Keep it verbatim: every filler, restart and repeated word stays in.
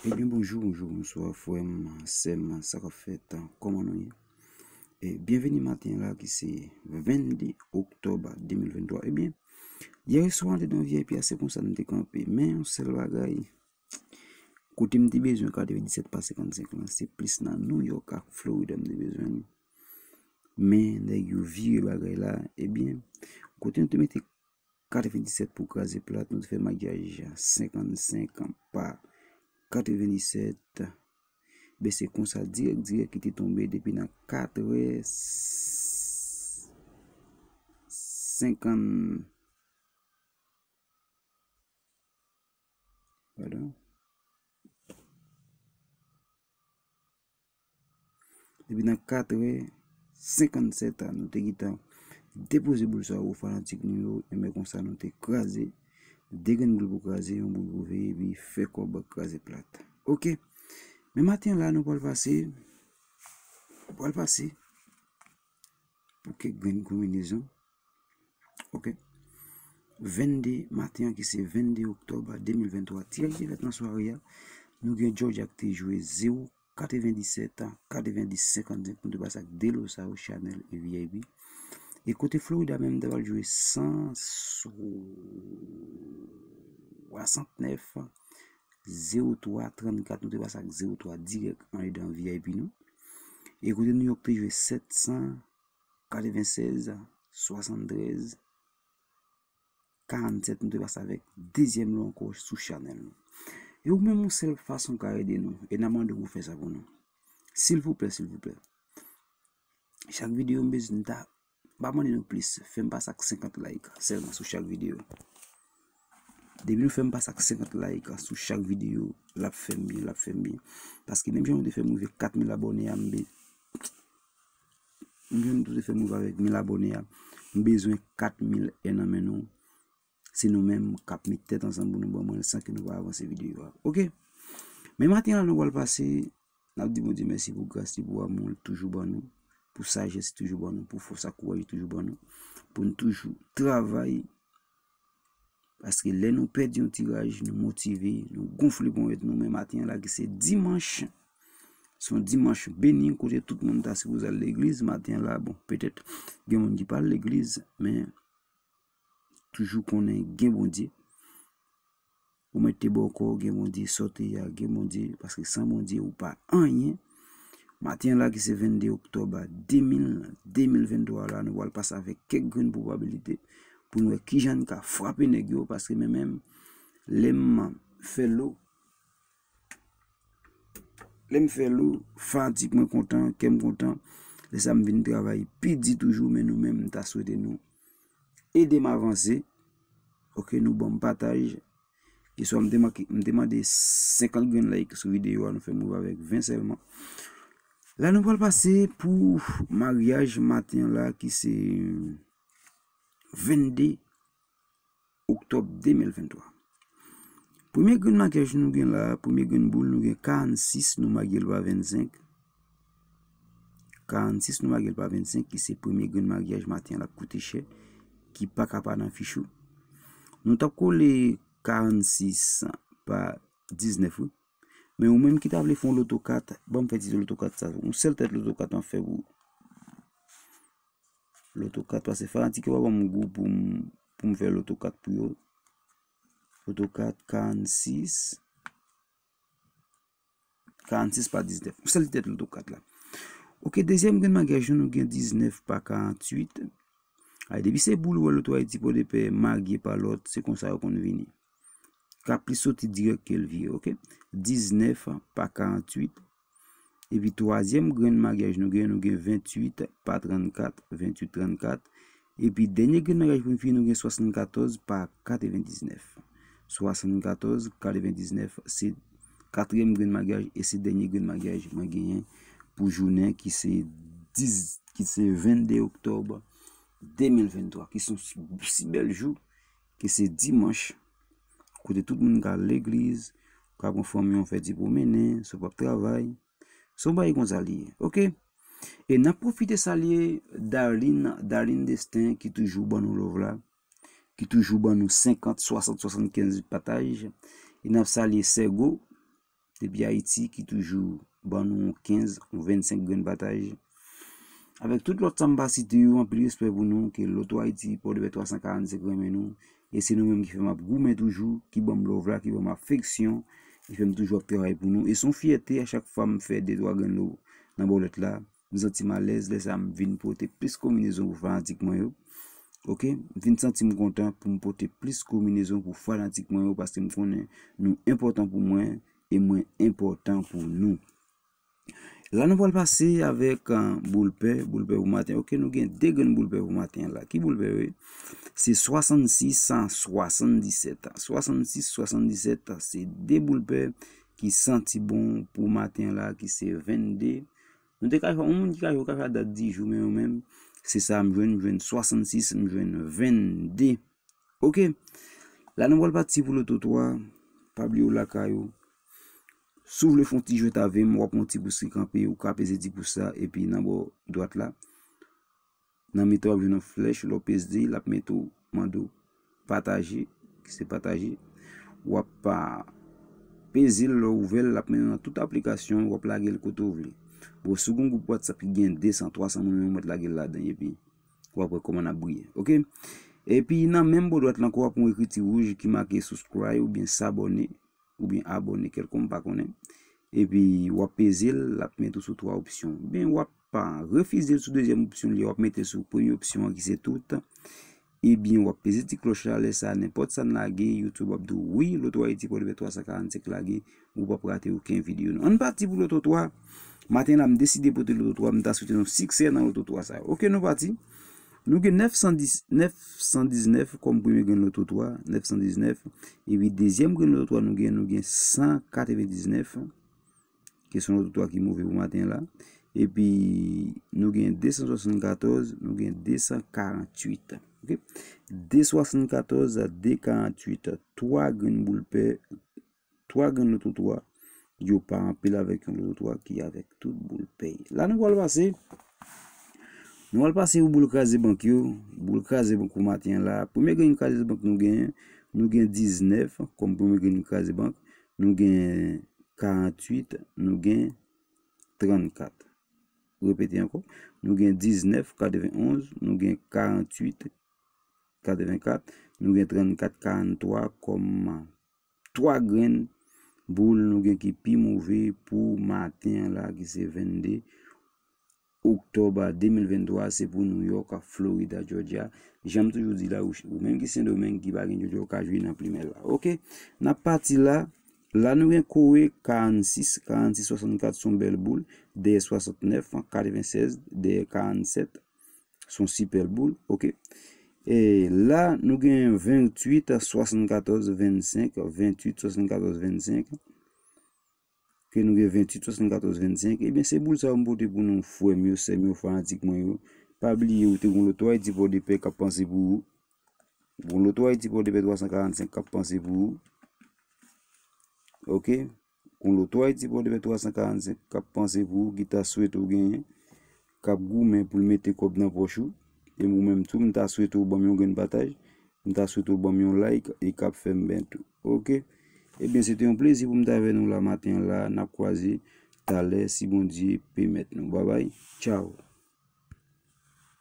Ebyen, bonjou, bonjou, bonswa, frè m, sè m, sa k ap fèt, kòman nou ye? E byenveni maten la ki se vennde oktòb de mil venntwa. Ebyen, yè swa, an dedan V I P a, se konsa nou te kanpe. Men yon sèl bagay, kote m te bezwen katrevenndisèt pa senkannsenk lan, se plis nan New York ak Florida m te bezwen li. Men nèg yo vire bagay la, ebyen, kote nou te mete katrevenndisèt pou kraze plat, nou te fè maryaj senkannsenk pa katrevenndisèt. Ben, se konsa dirèk, dirèk ki te tonbe depi nan katrè senkann, padon. Depi nan katrè senkannsèt a, nou te gentan depoze boul sa yo, fanatik nou yo, enben konsa nou te kraze, de grenn boul pou kraze, yon boul pou veye, epi fè kòb kraze plat. Oke. Men maten la, nou pral pase, pral pase pou kèk grenn konbinezon. Oke. Vennde maten an ki se vennde oktòb de mil venntwa, tiraj ki te fèt nan sware a, nou gen Georgia ki te jwe zewo katrevenndisèt, katrevendis senkannsenk, nou te pase ak de lo sa yo, Chanel e V I P. E kote Florida menm, te pral jwe san swasantnèf, zewo twa trannkat, nou te pase ak zewo twa dirèk andedan V I P nou. E kote New York te jwe sèt san katrevennsèz, swasanntrèz, karannsèt, nou te pase avèk dezyèm lo ankò sou chanèl nou. E ou menm, yon sèl fason w ka ede nou, e n a mande w pou fè sa pou nou. Silvouplè, silvouplè. Chak videyo m bezwen ta, m pa mande nou plis, fè m pase ak senkant like sèlman sou chak videyo. Depi nou fè m pase ak senkant like sou chak videyo, l ap fè m byen, l ap fè m byen. Paske menm jan nou te fè m rive kat mil abòne a, m be-, menm jan nou te fè m rive avèk mil abòne a, m bezwen kat mil è nan men nou. Se nou menm k ap met tèt ansanm pou nou ban mwen l san ke nou pa avanse videyo a. Oke? Men maten an, nou pral pase, n ap di Bondye mèsi pou gras li, pou amou l toujou ban nou, pou sajès li toujou ban nou, pou fòs ak kouraj li toujou ban nou, pou nou toujou travay. Paske lè nou pèdi yon tiraj, nou motive, nou gonfle ponyèt nou, men maten an la ki se dimanch, se yon dimanch beni kote tout moun ta sipoze al legliz maten an la. Bon, petèt gen moun ki pa al legliz, men toujou konnen gen Bondye. Ou mèt te bò kò w, gen Bondye, sa w te ye a, gen Bondye, paske san Bondye, ou pa anyen. Maten an la ki se vennde oktòb de mil, de mil venntwa la, nou pral pase avèk kèk grenn pwobabilite pou n wè kijan n ka frape nèg yo, paske men menm, lè m fè lo, lè m fè lo, fatig mwen kontan, kè m kontan, lè sa m vin travay pi di toujou, men nou menm, m ta swete nou ede m avanse. Oke, nou ban m pataj. Keswa m te manke, m te mande senkant grenn like sou videyo a, nou fè m rive avèk ven sèlman. La, nou pral pase pou maryaj maten an la, ki se vennde oktòb de mil venntwa. Premye grenn maryaj nou gen la, premye grenn boul, nou gen karannsis, nou marye l pa vennsenk. Karannsis, nou marye l pa vennsenk, ki se premye grenn maryaj maten an, l ap koute chè, ki pa ka pa nan fich ou. Nou t ap kole karannsis pa diznèf, wi. Men ou menm ki ta vle fè yon loto kat, ban m fè ti loto kat sa. Yon sèl tèt loto kat m ap fè pou ou. Loto kat, paske fanatik yo pa ban m gou pou m, pou m fè loto kat pou yo. Loto kat, karannsis, karannsis pa diznèf. Yon sèl tèt loto kat la. Oke, dezyèm grenn maryaj nou, nou gen diznèf pa karanntuit. Ay, depi se boul ou wè Loto Ayiti Pòdepè marye pa lòt, se konsa yo konn vini. Ka plis soti dirèk ke l vire, oke? Diznèf pa karanntuit. Epi twazyèm grenn maryaj nou gen, nou gen venntuit pa trannkat, venntuit trannkat. Epi dènye grenn maryaj pou n fini, nou gen swasannkatòz pa katrevendiznèf. Swasannkatòz, katrevendiznèf, se katriyèm grenn maryaj e se dènye grenn maryaj mwen genyen pou jounen ki se dis, ki se vennde oktòb de mil venntwa, ki se yon si, si bèl jou, ki se dimanch, kote tout moun ka al legliz, ka pran fanmi w fè ti pwomennen, si w p ap travay. Se yon bagay konsa li ye, oke? E n ap pwofite salye Darline, Darline Destin, ki toujou ban nou love la, ki toujou ban nou senkant, swasant, swasannkenz pataj. E n ap salye Sègo, depi Ayiti ki toujou ban nou yon kenz, yon vennsenk grenn pataj. Avèk tout lòt sa m pa site yo, anpil respè pou nou, ke Loto Ayiti, Pòdepè twa san karannsenk renmen nou. E se nou menm ki fè m ap goumen toujou, ki ban m love la, ki ban m afeksyon, ki fè m toujou ap travay pou nou. E se yon fyète a chak fwa m fè de twa grenn lo nan bòlèt la. M santi m alèz, lè sa a m vin pote plis konbinezon pou fanatik mwen yo. Oke, m vin santi m kontan pou m pote plis konbinezon pou fanatik mwen yo, paske m konnen nou enpòtan pou mwen e mwen enpòtan pou nou. La nou pral pase avèk uh, boul pè, boul pè pou maten. Oke, nou gen de grenn boul pè pou maten la. Ki boul pè yo ye? Se swasannsis san swasanndisèt. Swasannsis swasanndisèt, se de boul pè ki santi bon pou maten la, ki se vennde. Nou te ka fè, yon moun ki ka jwe, ka fè dat di jou, men yo menm, se sa m jwenn, m jwenn swasannsis, m jwenn vennde. Oke. La nou pral pati pou loto twa. Pa bliye w lakay ou. Si w vle fè yon ti jwèt avè m, w ap yon ti pous ki kanpe, ou ka peze ti pous sa, epi nan bò dwat la, nan mitan w ap jwenn yon flèch, lè w peze, l ap mete w, mande w pataje, ki se pataje. W ap pa peze l, lè w ouvè l, l ap mennen w nan tout aplikasyon, w ap lage l kote w vle. Bon, si w gen yon gwoup WhatsApp ki gen de san, twa san moun, men w mèt lage l ladan, epi w ap wè kòman n ap briye. Oke? Epi nan menm bò dwat la ankò, w ap wè yon ekriti wouj ki make subscribe oubyen s'abonner, oubyen abòne kèlkonk, m pa konnen. Epi w ap peze l, l ap mete w sou twa opsyon. Oubyen w ap pa refize l sou dezyèm opsyon li, w ap mete l sou premye opsyon an ki se tout. Ebyen, w ap peze ti klòch la, lè sa a, nenpòt sa n lage, YouTube ap di w, wi, Loto Ayiti Pòdepè twa san karannsenk lage, ou p ap rate okenn videyo nou. Ann pati pou Loto twa. Maten la, m deside pote Loto twa, m ta swete nou siksè nan Loto twa sa yo. Oke, nou pati. Nou gen nèf san dis, nèf san diznèf kòm premye grenn Loto twa, nèf san diznèf. Epi dezyèm grenn Loto twa, nou gen, nou gen san katrevendiznèf. Kesyon loto twa ki move pou maten la. Epi nou gen de san swasannkatòz, nou gen de san karanntuit. Oke? De swasannkatòz a de karanntuit. Twa grenn boul pè, twa grenn loto twa. Yo pa anpil avèk yon loto twa ki avèk tout boul pè. La nou pral pase. Nou pral pase pou boul kraze bank yo. Boul kraze bank pou maten la. Premye grenn kraze bank nou gen, nou gen diznèf kòm premye grenn kraze bank. Nou gen karanntuit, nou gen trannkat. Repete ankò, nou gen diznèf, katrevenonz, nou gen karanntuit, katrevenkat, nou gen trannkat, karanntwa kòm twa grenn boul nou gen ki pi move pou maten an la, ki se vennde oktòb de mil venntwa, se pou New York, Florida, Georgia. Jan m toujou di la, ou, ou menm ki Sendomeng, ki pa gen Georgia, ou ka jwe nan plimè la. Oke, n ap pati la. La nou gen kore karannsis, karannsis swasannkat se yon bèl boul, dèyè swasantnèf, katrevensèz, dèyè karannsèt se yon sipè boul, oke. E la nou gen venntuit swasannkatòz vennsenk, venntuit swasannkatòz vennsenk, ke nou gen venntuit swasannkatòz vennsenk, ebyen se boul sa yo m pote pou nou, frè m yo, sè m yo, fanatik mwen yo. Pa bliye ou te gen Loto Ayiti Pòdepè k ap panse pou ou. Gon Loto Ayiti Pòdepè twa san karannsenk k ap panse pou ou. Oke? Gon Loto Ayiti Pòdepè twa san karannsenk k ap panse pou ou, ki ta swete w genyen, k ap goumen pou l mete kòb nan pòch ou. E ou menm tou, m ta swete w ban m yon grenn pataj, m ta swete w ban m yon like e k ap fè m byen tou. Oke? Ebyen, se te yon plezi pou m t avè nou la maten an la. N ap kwaze talè si Bondye pèmèt nou. Babay, tchaw.